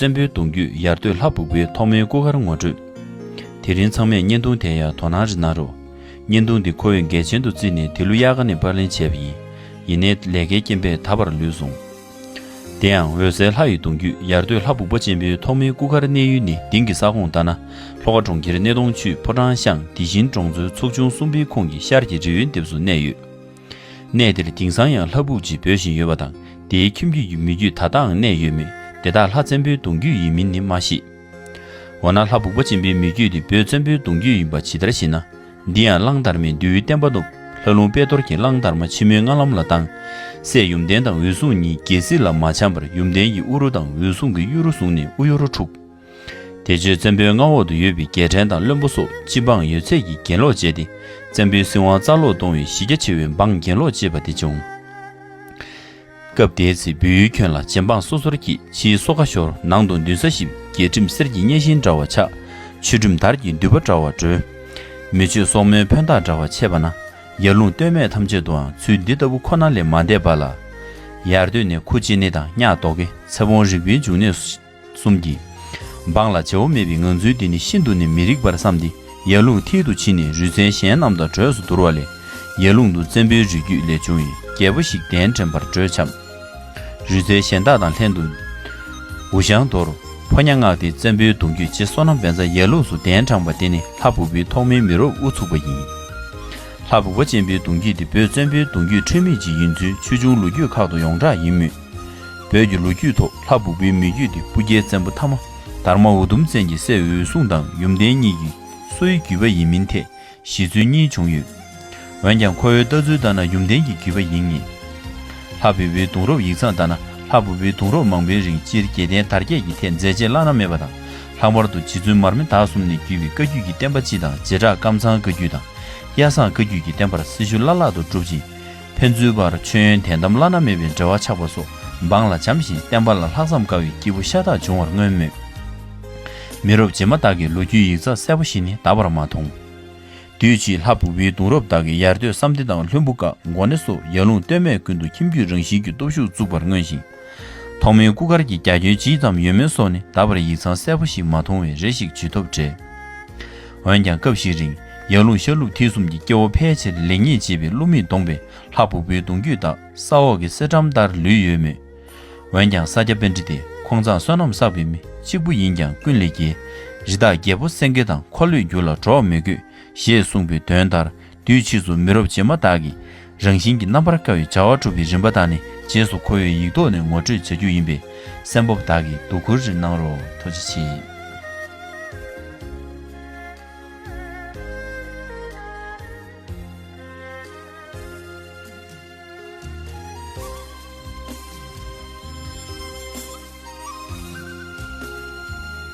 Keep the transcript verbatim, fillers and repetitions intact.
བཙན་པོའི་གདུང་རྒྱུད་ཡར་སྟོད་ལྷ་སྦུག་པའི་ཐོག་མའི་སྐུ་མཁར་ངོ་སྤྲོད། དེ་རིང་ཚང་མས་བརྙན་ཐུང་དེ་ཡང་དོ་སྣང་རེ་གནང་རོགས། བརྙན་ཐུང་འདི་ཁོ་བོས་འགལ་ཆེན་དུ་བརྩིས་ནས་དེ་ལུ་དབྱར་ཁ་ནས་པར་ལེན་བྱས་པ་ཡིན། ཡིན་ནའི་ལས་ཀའི་རྐྱེན་པས་ད་བར་ལུས་སོང་། དེ་ཡང་འོད་གསལ་ལྷ་ཡི་གདུང་རྒྱུད་ཡར་སྟོད་ལྷ་སྦུག་པ་ཆེན་པོའི་ཐོག་མའི་སྐུ་མཁར་གནས་ཡུལ་ནི་དེང་གི་ས་ཁོངས་ལྟ་ན། ལྷོ་ཁ་གྲོང་ཁྱེར་སྣེ་གདོང་ཆུས་ཕོ་བྲང་ཤང་དེ་བཞིན་གྲོང་ཚོའི་ཚོགས་ཆུང་གསུམ་པའི་ཁོངས་ཀྱི་ཤར་གྱི་རི་བོའི་ལྡེབས་སུ་གནས་ཡོད། གནས་དེར་དེང་སང་ཡང་ལྷ་སྦུག་ཅེས་འབོད་བཞིན་ཡོད་པ་དང་། དེའི་ཁྱིམ་རྒྱུད་ཀྱི་མི་རྒྱུད་ད་ལྟའང་གནས་ཡོད་མོད། དེ་དག་ལྷ་བཙན་པོའི་གདུང་རྒྱུད་ཡིན་མིན་ནི་མ་ཤེས། འོ་ན་ལྷ་སྦུག་པ་ཆེན་པོའི་མི་རྒྱུད་དེ་བོད་བཙན་པོའི་གདུང་རྒྱུད་ཡིན་པ་ཇི་ལྟར་ཤེས་ན། འདི་ཡང་གླང་དར་མའི་འདུལ་བའི་བསྟན་པ་ནུབ་ལྷ་ལུང་དཔལ་རྡོར་གྱིས་གླང་དར་མ་ཕྱི་མོའི་སྔ་ལམ་ལ་བཏང་། སྲས་ཡུམ་བརྟན་དང་འོད་སྲུང་གཉིས་རྒྱལ་སྲིད་ལ་མ་འཆམ་པར་ཡུམ་བརྟན་གྱིས་དབུ་རུ་དང་འོད་སྲུང་གིས་གཡོ་རུ་བཟུང་ནས་དབུ་གཡོ་རུ་འཁྲུགས། དེ་རྗེས་བཙན་པོའི་མངའ་འོག་ཏུ་ཡོད་པའི་རྒྱལ་ཕྲན་དང་བློན་པོ་སོགས་སྤྱི་འབངས་ཡོད་ཚད་ཀྱིས་གྱེན་ལོག་བྱས་ཏེ། བཙན་པོའི་སྲིད་དབང་རྩ་སློག་གཏོང་བའི་གཞི་རྒྱ་ཆེ་བའི་འབངས་གྱེན་ལོག་ཅེས་པ་དེ་བྱུང་། སྐབས་དེའི་ཚེ་བོད་ཡུལ་ཁྱོན་ལ་རྗེ་འབངས་སོ་སོར་གྱིས་ཕྱིའི་སོ་ཁ་ཤོར་ནང་དུ་མདུན་ས་བཞིབས། རྒྱལ་ཁྲིམས་གསེར་གྱི་སྙན་ཤིང་འདྲ་བ་ཆགས། ཆོས་ཁྲིམས་དར་གྱི་མདུད་པ་འདྲ་བ་གྲོལ། མི་ཆོས་སོག་མོའི་འཕོན་ཐག་འདྲ་བ་ཆད་པ་ན། ཡར་ཀླུང་སྟོད་སྨད་ཐམས་ཅད་དུའང་ཚུལ་འདི་ལྟ་བུ་ཁོ་ན་ལས་མ་འདས་པ་ལ། ཡར་སྟོད་ནས་ཁུ་ཅི་ནི་དང་གཉགས་རྡོ་རྗེ་ཚེ་བོང་རིག་པའི་འབྱུང་གནས་གསུམ་གྱིས། འབངས་ལ་བརྗེ་བོ་མེད་པའི་ངང་ཚུལ་འདི་ནི་ཤིན་ཏུ་ནས་མི་རིགས་པར་བསམས་ཏེ། ཡར་ཀླུང་མཐིལ་དུ་ཕྱིན་ནས་རུས་ཚན་གཞན་རྣམས་དང་བྲོས་སུ་བསྡུར་བ་ལས། ཡར་ཀླུང་དུ་བཙན་པོའི་རིགས་རྒྱུད་ལས་བྱུང་བའི་རྒྱལ་པོ་ཞིག་གདན་འདྲེན་པར་གྲོས་འཆམ། རུས་ཚན་གཞན་དག་དང་ལྷན་དུ། འུ་ཞང་དོར། ཕོ་ཉ་མངགས་ཏེ་བཙན་པོའི་གདུང་རྒྱུད་རྗེ་བསོད་ནམས་བཛྲ་ཡར་ཀླུང་སུ་གདན་དྲངས་པ་དེ་ནི་ལྷ་སྦུག་པའི་ཐོག་མའི་མི་རབས་དབུ་ཚུགས་པ་ཡིན། ལྷ་སྦུག་པ་ཆེན་པོའི་གདུང་རྒྱུད་དེ་བོད་བཙན་པོའི་གདུང་རྒྱུད་འཁྲུལ་མེད་ཅིག་ཡིན་ཚུལ་ཆོས་འབྱུང་ལོ་རྒྱུས་ཁག་ཏུ་ཡོངས་གྲགས་ཡིན་མོད། བོད་ཀྱི་ལོ་རྒྱུས་ཐོག་ལྷ་སྦུག་པའི་མི་རྒྱུད་དེ་སྤུ་རྒྱལ་བཙན་པོ་ཐ་མ་དར་མ་འུ་དུམ་བཙན་གྱི་སྲས་འོད་སྲུང་དང་ཡུམ་བརྟན་གཉིས་ཀྱི་སོ་ཡི་རྒྱུད་པ་ཡིན་མིན་ཐད་བཞེད་ཚུལ་གཉིས་བྱུང་ཡོད། འོན་ཀྱང་ཁོ་བོའི་ལྟ་ཚུལ་ལྟར་ན་ཡུམ་བརྟན་གྱི་རྒྱུད་པ་ཡིན་ངེས། ལྷ་སྦུག་པའི་གདུང་རབས་ཡིག་ཚང་ལྟར་ན་ལྷ་སྦུག་པའི་གདུང་རབས་མང་པོའི་རིང་སྤྱིར་རྒྱལ་བསྟན་དར་རྒྱས་ཀྱི་ཐད་མཛད་རྗེས་བླ་ན་མེད་པ་དང་། ལྷག་པར་དུ་རྗེ་བཙུན་མར་མི་དྭགས་གསུམ་ནས་བརྒྱུད་པའི་བཀའ་བརྒྱུད་ཀྱི་བསྟན་པ་སྤྱི་དང་རྗེ་བྲག་ཀམ་ཚང་བཀའ་བརྒྱུད་དང་། གཡའ་བཟང་བཀའ་བརྒྱུད་ཀྱི་བསྟན་པར་སྲི་ཞུ་བླ་ལྷག་ཏུ་བསྒྲུབས་ཅིང་། ཕན་ཚུན་བར་མཆོད་ཡོན་དད་དམ་བླ་ན་མེད་པའི་འབྲེལ་བ་ཆགས་པ་སོགས་འབངས་ལ་བྱམས་ཤིང་བསྟན་པ་ལ་ལྷག་བསམ་དཀར་བའི་སྐྱེས་བུ་ཤ་སྟག་བྱུང་བར་མངོན་མོད། མི་རབས་རྗེས་མ་དག་གིས་ལོ་རྒྱུས་ཡིག་ཚགས་གསལ་པོ་ཞིག་ནི་ད་བར་མ་མཐོང་། དུས་ཕྱིས་ལྷ་སྦུག་པའི་གདུང་རབས་དག་གིས་ཡར་སྟོད་བསམ་གཏན་དང་ལྷུན་པོ་ཀ་མགོ་ནེ་སོགས་ཡར་ཀླུང་སྟོད་སྨད་ཀུན་ཏུ་ཁྱིམ་རྒྱུད་རང་བཞིན་གྱི་སྟོབས་ཤུགས་བཙུགས་པར་མངོན་ཞིང་། ཐོག་མའི་སྐུ་མཁར་གྱི་རྒྱ་ཁྱོན་ཇི་ཙམ་ཡོད་མེད་སོགས་ནི་ད་བར་ཡིག་ཚང་གསལ་པོ་ཞིག་མ་མཐོང་བས་རེ་ཞིག་བརྗོད་ཐབས་བྲལ། འོན་ཀྱང་སྐབས་ཤིག་རིང་ཡར་ཀླུང་ཤར་ལུགས་ཐིག་གསུམ་གྱི་སྐྱེ་བོ་ཕལ་ཆེར་ལེགས་ཉེས་འབྱེད་པའི་བསླུ་མེད་གདོང་པས་ལྷ་སྦུག་པའི་གདུང་རྒྱུད་དག་ས་འོག་གི་གསེར་ཊམ་ལྟར་ལུས་ཡོད་མོད། འོན་ཀྱང་ས་སྐྱ་པཎྜི་ཏས་ཁོང་ཚང་བསོད་ནམས་བསགས་པའི་མི་གཅིག་པུ་ཡིན་ཀྱང་ཀུན་ལས་རྒྱལ། རི་དྭགས་རྒྱལ་པོ་སེང་གེ་དང་འཁོར་ལོས་སྒྱུར་ལ་གྲོགས་མི་དགོས། ཞེས་གསུངས་པའི་དོན་ལྟར་དུས་ཕྱིས་སུ་མི་རབས་རྗེས་མ་དག་གིས་རང་བཞིན་གྱི་རྣམ་པར་དཀར་བའི་བྱ་བ་སྒྲུབ་པའི་རིམ་པ་དག་ནི་རྗེས་སུ་ཁོ་བོའི་ཡིག་ཐོག་ནས་ངོ་སྤྲོད་བྱ་རྒྱུ་ཡིན་པས་གསན་པ་པོ་དག་གིས་དོ་ཁུར་རེ་གནང་རོགས། ཐུགས་རྗེ་ཆེ།